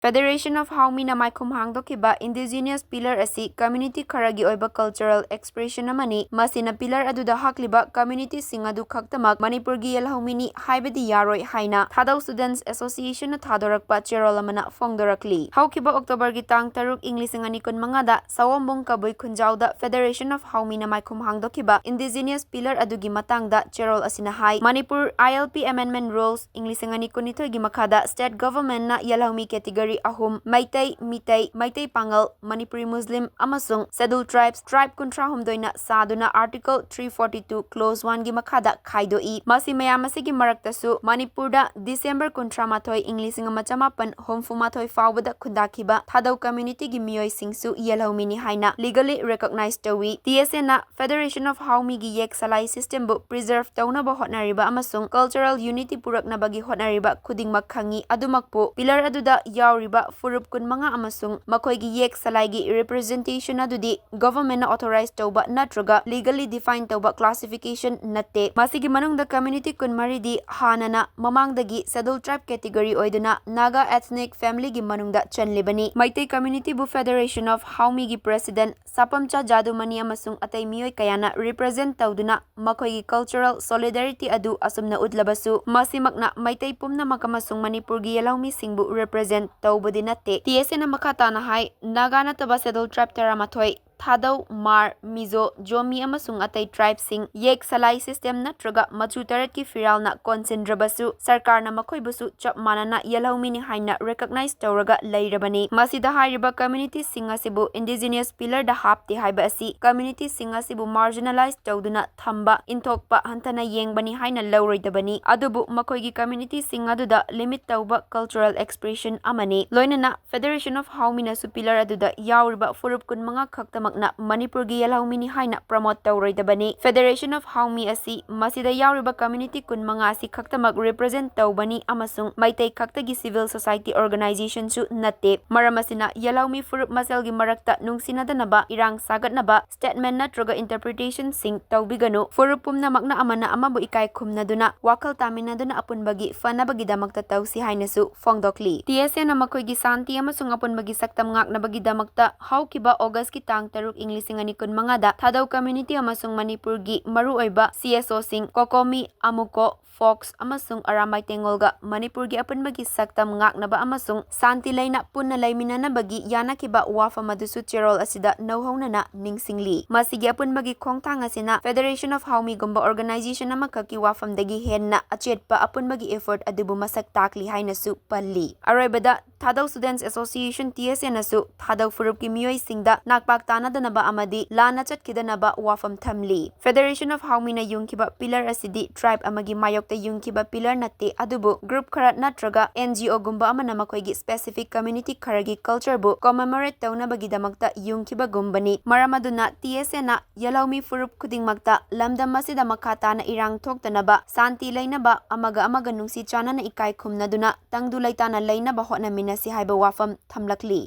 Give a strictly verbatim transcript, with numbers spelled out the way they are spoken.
Federation of Haomina ꯃꯥꯏꯈꯨꯝ ꯍꯥꯡꯗꯣꯛꯈꯤꯕ indigenous pillar ꯑꯁꯤ community ꯈꯔꯒꯤ ꯑꯣꯏꯕ cultural expression ꯑꯃꯅꯤ꯫ ꯃꯁꯤꯅ pillar ꯑꯗꯨꯗ ꯍꯛꯂꯤꯕ communityꯁꯤꯡ ꯑꯗꯨ ꯈꯛꯇꯃꯛ ꯃꯅꯤꯄꯨꯔꯒꯤ ꯌꯦꯜꯍꯧꯃꯤꯅꯤ ꯍꯥꯏꯕꯗꯤ ꯌꯥꯔꯣꯏ ꯍꯥꯏꯅ ꯊꯥꯗꯧ Students Associationꯅ ꯊꯥꯗꯣꯔꯛꯄ ꯆꯦꯔꯣꯜ ꯑꯃꯅ ꯐꯣꯡꯗꯣꯔꯛꯂꯤ꯫ ꯍꯧꯈꯤꯕ Octoberꯒꯤ ꯇꯥꯡ ꯇꯔꯨꯛ, ꯏꯪ ꯂꯤꯁꯤꯡ ꯑꯅꯤ ꯀꯨꯟꯃꯉꯥꯗ ꯁꯑꯣꯝꯕꯨꯡ ꯀꯕꯨꯏ ꯈꯨꯟꯖꯥꯎꯗ Federation of Haomina ꯃꯥꯏꯈꯨꯝ ꯍꯥꯡꯗꯣꯛꯈꯤꯕ indigenous pillar ꯑꯗꯨꯒꯤ ꯃꯇꯥꯡꯗ ꯆꯦꯔꯣꯜ ꯑꯁꯤꯅ ꯍꯥꯏ, ꯃꯅꯤꯄꯨꯔ ILP Amendment Rules ꯏꯪ ꯂꯤꯁꯤꯡ ꯑꯅꯤ ꯀꯨꯟꯅꯤꯊꯣꯏꯒꯤ ꯃꯈꯥꯗ state governmentꯅ ꯌꯦꯜꯍꯧꯃꯤ category ꯑꯍꯨꯝ, ꯃꯩꯇꯩ, ꯃꯤꯇꯩ, ꯃꯩꯇꯩ ꯄꯥꯉꯜ, ꯃꯅꯤꯄꯨꯔꯤ ꯃꯨꯁꯂꯤꯝ ꯑꯃꯁꯨꯡ Scheduled Tribes, tribe ꯀꯨꯟꯊ꯭ꯔꯥ ꯍꯨꯝꯗꯣꯏꯅ ꯁꯥꯗꯨꯅ Article three forty two Clause oneꯒꯤ ꯃꯈꯥꯗ ꯈꯥꯏꯗꯣꯛꯏ꯫ ꯃꯁꯤ ꯃꯌꯥꯝ ꯑꯁꯤꯒꯤ ꯃꯔꯛꯇꯁꯨ ꯃꯅꯤꯄꯨꯔꯗ December ꯀꯨꯟꯊ꯭ꯔꯥ ꯃꯥꯊꯣꯏ, ꯏꯪ ꯂꯤꯁꯤꯡ ꯑꯃ ꯆꯃꯥꯄꯟ ꯍꯨꯝꯐꯨ ꯃꯥꯊꯣꯏ ꯐꯥꯎꯕꯗ ꯈꯨꯟꯗꯥꯈꯤꯕ ꯊꯥꯗꯧ communityꯒꯤ ꯃꯤꯑꯣꯏꯁꯤꯡꯁꯨ ꯌꯦꯜꯍꯧꯃꯤꯅꯤ ꯍꯥꯏꯅ legally recognize ꯇꯧꯏ꯫ TSAꯅ Federation of Haomiꯒꯤ ꯌꯦꯛ ꯁꯂꯥꯏ systemꯕꯨ preserve ꯇꯧꯅꯕ ꯍꯣꯠꯅꯔꯤꯕ ꯑꯃꯁꯨꯡ cultural unity ꯄꯨꯔꯛꯅꯕꯒꯤ ꯍꯣꯠꯅꯔꯤꯕ ꯈꯨꯗꯤꯡꯃꯛ ꯈꯪꯏ꯫ ꯑꯗꯨꯃꯛꯄꯨ pillar ꯑꯗꯨꯗ ꯌꯥꯎꯔꯤꯕ ꯐꯨꯔꯨꯞ ꯀꯨꯟꯃꯉꯥ ꯑꯃꯁꯨꯡ ꯃꯈꯣꯏꯒꯤ ꯌꯦꯛ ꯁꯂꯥꯏꯒꯤ representation ꯑꯗꯨꯗꯤ governmentꯅ authorize ꯇꯧꯕ ꯅꯠꯇ꯭ꯔꯒ legally define ꯇꯧꯕ classification ꯅꯠꯇꯦ꯫ ꯃꯁꯤꯒꯤ ꯃꯅꯨꯡꯗ community ꯀꯨꯟꯃꯔꯤꯗꯤ ꯍꯥꯟꯅꯅ ꯃꯃꯥꯡꯗꯒꯤ Scheduled Tribe category ꯑꯣꯏꯗꯨꯅ Naga ethnic familyꯒꯤ ꯃꯅꯨꯡꯗ ꯆꯜꯂꯤꯕꯅꯤ꯫ ꯃꯩꯇꯩ communityꯕꯨ Federation of Haomiꯒꯤ president ꯁꯥꯄꯝꯆꯥ ꯖꯥꯗꯨꯃꯅꯤ ꯑꯃꯁꯨꯡ ꯑꯇꯩ ꯃꯤꯑꯣꯏ ꯀꯌꯥꯅ represent ꯇꯧꯗꯨꯅ ꯃꯈꯣꯏꯒꯤ cultural solidarity ꯑꯗꯨ ꯑꯁꯨꯝꯅ ꯎꯠꯂꯕꯁꯨ, ꯃꯁꯤꯃꯛꯅ ꯃꯩꯇꯩ ꯄꯨꯝꯅꯃꯛ ꯑꯃꯁꯨꯡ ꯃꯅꯤꯄꯨꯔꯒꯤ ꯌꯦꯜꯍꯧꯃꯤꯁꯤꯡꯕꯨ represent ꯇꯧꯕꯗꯤ ꯅꯠꯇꯦ꯫ TSAꯅ ꯃꯈꯥ ꯇꯥꯅ ꯍꯥꯏ, ꯅꯥꯒꯥ ꯅꯠꯇꯕ Scheduled Tribe ꯇꯔꯥꯃꯥꯊꯣꯏ, ꯊꯥꯗꯧ, ꯃꯥꯔ, ꯃꯤꯖꯣ, ꯖꯣꯃꯤ ꯑꯃꯁꯨꯡ ꯑꯇꯩ tribeꯁꯤꯡ ꯌꯦꯛ ꯁꯂꯥꯏ system ꯅꯠꯇ꯭ꯔꯒ ꯃꯆꯨ ꯇꯔꯦꯠꯀꯤ ꯐꯤꯔꯥꯜꯅ ꯀꯣꯟꯁꯤꯟꯗ꯭ꯔꯕꯁꯨ, ꯁꯔꯀꯥꯔꯅ ꯃꯈꯣꯏꯕꯨꯁꯨ ꯆꯞ ꯃꯥꯟꯅꯅ ꯌꯦꯜꯍꯧꯃꯤꯅꯤ ꯍꯥꯏꯅ recognize ꯇꯧꯔꯒ ꯂꯩꯔꯕꯅꯤ꯫ ꯃꯁꯤꯗ ꯍꯥꯏꯔꯤꯕ communityꯁꯤꯡ ꯑꯁꯤꯕꯨ indigenous pillarꯗ ꯍꯥꯞꯇꯦ ꯍꯥꯏꯕ ꯑꯁꯤ communityꯁꯤꯡ ꯑꯁꯤꯕꯨ marginalize ꯇꯧꯗꯨꯅ ꯊꯝꯕ, ꯏꯟꯊꯣꯛꯄ ꯍꯟꯊꯅ ꯌꯦꯡꯕꯅꯤ ꯍꯥꯏꯅ ꯂꯧꯔꯣꯏꯗꯕꯅꯤ꯫ ꯑꯗꯨꯕꯨ ꯃꯈꯣꯏꯒꯤ communityꯁꯤꯡ ꯑꯗꯨꯗ limit ꯇꯧꯕ cultural expression ꯑꯃꯅꯤ꯫ ꯂꯣꯏꯅꯅ Federation of Haomiꯅꯁꯨ pillar ꯑꯗꯨꯗ ꯌꯥꯎꯔꯤꯕ ꯐꯨꯔꯨꯞ ꯀꯨꯟꯃꯉꯥ ꯈꯛꯇꯃꯛ ꯅ ꯃꯅꯤꯄꯨꯔꯒꯤ ꯌꯦꯜꯍꯧꯃꯤꯅꯤ ꯍꯥꯏꯅ promote ꯇꯧꯔꯣꯏꯗꯕꯅꯤ꯫ Federation of Haomi ꯑꯁꯤ ꯃꯁꯤꯗ ꯌꯥꯎꯔꯤꯕ community ꯀꯨꯟꯃꯉꯥ ꯑꯁꯤ ꯈꯛꯇꯃꯛ represent ꯇꯧꯕꯅꯤ ꯑꯃꯁꯨꯡ ꯃꯩꯇꯩ ꯈꯛꯇꯒꯤ civil society organizationꯁꯨ ꯅꯠꯇꯦ꯫ ꯃꯔꯝ ꯑꯁꯤꯅ ꯌꯦꯜꯍꯧꯃꯤ ꯐꯨꯔꯨꯞ ꯃꯁꯦꯜꯒꯤ ꯃꯔꯛꯇ ꯅꯨꯡꯁꯤꯅꯗꯅꯕ, ꯏꯔꯥꯡ ꯁꯥꯒꯠꯅꯕ statement ꯅꯠꯇ꯭ꯔꯒ interpretationꯁꯤꯡ ꯇꯧꯕꯤꯒꯅꯨ꯫ ꯐꯨꯔꯨꯞ ꯄꯨꯝꯅꯃꯛꯅ ꯑꯃꯅ ꯑꯃꯕꯨ ꯏꯀꯥꯏ ꯈꯨꯝꯅꯗꯨꯅ, ꯋꯥꯈꯜ ꯇꯥꯃꯤꯟꯅꯗꯨꯅ ꯑꯄꯨꯟꯕꯒꯤ ꯐꯅꯕꯒꯤꯗꯃꯛꯇ ꯇꯧꯁꯤ ꯍꯥꯏꯅꯁꯨ ꯐꯣꯡꯗꯣꯛꯂꯤ꯫ TSAꯅ ꯃꯈꯣꯏꯒꯤ ꯁꯥꯟꯇꯤ ꯑꯃꯁꯨꯡ ꯑꯄꯨꯟꯕꯒꯤ ꯁꯛꯇꯝ ꯉꯥꯛꯅꯕꯒꯤꯗꯃꯛꯇ ꯍꯧꯈꯤꯕ Augustꯀꯤ ꯇꯥꯡ ꯇꯔꯨꯛ, ꯏꯪ ꯂꯤꯁꯤꯡ ꯑꯅꯤ ꯀꯨꯟꯃꯉꯥꯗ ꯊꯥꯗꯧ community ꯑꯃꯁꯨꯡ ꯃꯅꯤꯄꯨꯔꯒꯤ ꯃꯔꯨꯑꯣꯏꯕ CSOꯁꯤꯡ ꯀꯣꯀꯣꯃꯤ, ꯑꯃꯨꯀꯣ, ꯐꯣꯛꯁ ꯑꯃꯁꯨꯡ ꯑꯔꯥꯝꯕꯥꯏ ꯇꯦꯡꯒꯣꯜꯒ ꯃꯅꯤꯄꯨꯔꯒꯤ ꯑꯄꯨꯟꯕꯒꯤ ꯁꯛꯇꯝ ꯉꯥꯛꯅꯕ ꯑꯃꯁꯨꯡ ꯁꯥꯟꯇꯤ ꯂꯩꯅ ꯄꯨꯟꯅ ꯂꯩꯃꯤꯟꯅꯅꯕꯒꯤ ꯌꯥꯅꯈꯤꯕ ꯋꯥꯐꯝ ꯑꯗꯨꯁꯨ ꯆꯦꯔꯣꯜ ꯑꯁꯤꯗ ꯅꯧꯍꯧꯅꯅ ꯅꯤꯡꯁꯤꯡꯂꯤ꯫ ꯃꯁꯤꯒꯤ ꯑꯄꯨꯟꯕꯒꯤ ꯈꯣꯡꯊꯥꯡ ꯑꯁꯤꯅ Federation of Haomiꯒꯨꯝꯕ organization ꯑꯃꯈꯛꯀꯤ ꯋꯥꯐꯝꯗꯒꯤ ꯍꯦꯟꯅ ꯑꯆꯦꯠꯄ ꯑꯄꯨꯟꯕꯒꯤ effort ꯑꯗꯨꯕꯨ ꯃꯁꯛ ꯇꯥꯛꯂꯤ ꯍꯥꯏꯅꯁꯨ ꯄꯜꯂꯤ꯫ ꯑꯔꯣꯏꯕꯗ, ꯊꯥꯗꯧ Students Association, TSAꯅꯁꯨ ꯊꯥꯗꯧ ꯐꯨꯔꯨꯞꯀꯤ ꯃꯤꯑꯣꯏꯁꯤꯡꯗ ꯅꯥꯛꯄꯥꯛ ꯇꯥꯅꯗꯅꯕ ꯑꯃꯗꯤ ꯂꯥꯟꯅ ꯆꯠꯈꯤꯗꯅꯕ ꯋꯥꯐꯝ ꯊꯝꯂꯤ꯫ Federation of Haomiꯅ ꯌꯨꯡꯈꯤꯕ pillar ꯑꯁꯤꯗꯤ tribe ꯑꯃꯒꯤ ꯃꯥꯌꯣꯛꯇ ꯌꯨꯡꯈꯤꯕ pillar ꯅꯠꯇꯦ, ꯑꯗꯨꯕꯨ group ꯈꯔ ꯅꯠꯇ꯭ꯔꯒ NGOꯒꯨꯝꯕ ꯑꯃꯅ ꯃꯈꯣꯏꯒꯤ specific community ꯈꯔꯒꯤ cultureꯕꯨ commemorate ꯇꯧꯅꯕꯒꯤꯗꯃꯛꯇ ꯌꯨꯡꯈꯤꯕꯒꯨꯝꯕꯅꯤ꯫ ꯃꯔꯝ ꯑꯗꯨꯅ TSAꯅ ꯌꯦꯜꯍꯧꯃꯤ ꯐꯨꯔꯨꯞ ꯈꯨꯗꯤꯡꯃꯛꯇ ꯂꯝꯗꯝ ꯑꯁꯤꯗ ꯃꯈꯥ ꯇꯥꯅ ꯏꯔꯥꯡ ꯊꯣꯛꯇꯅꯕ, ꯁꯥꯟꯇꯤ ꯂꯩꯅꯕ, ꯑꯃꯒ ꯑꯃꯒ ꯅꯨꯡꯁꯤ ꯆꯥꯟꯅꯅ ꯏꯀꯥꯏ ꯈꯨꯝꯅꯗꯨꯅ ꯇꯪꯗꯨ ꯂꯩꯇꯥꯅ ꯂꯩꯅꯕ ꯍꯣꯠꯅꯃꯤꯟꯅꯁꯤ ꯍꯥꯏꯕ ꯋꯥꯐꯝ ꯊꯝꯂꯛꯂꯤ꯫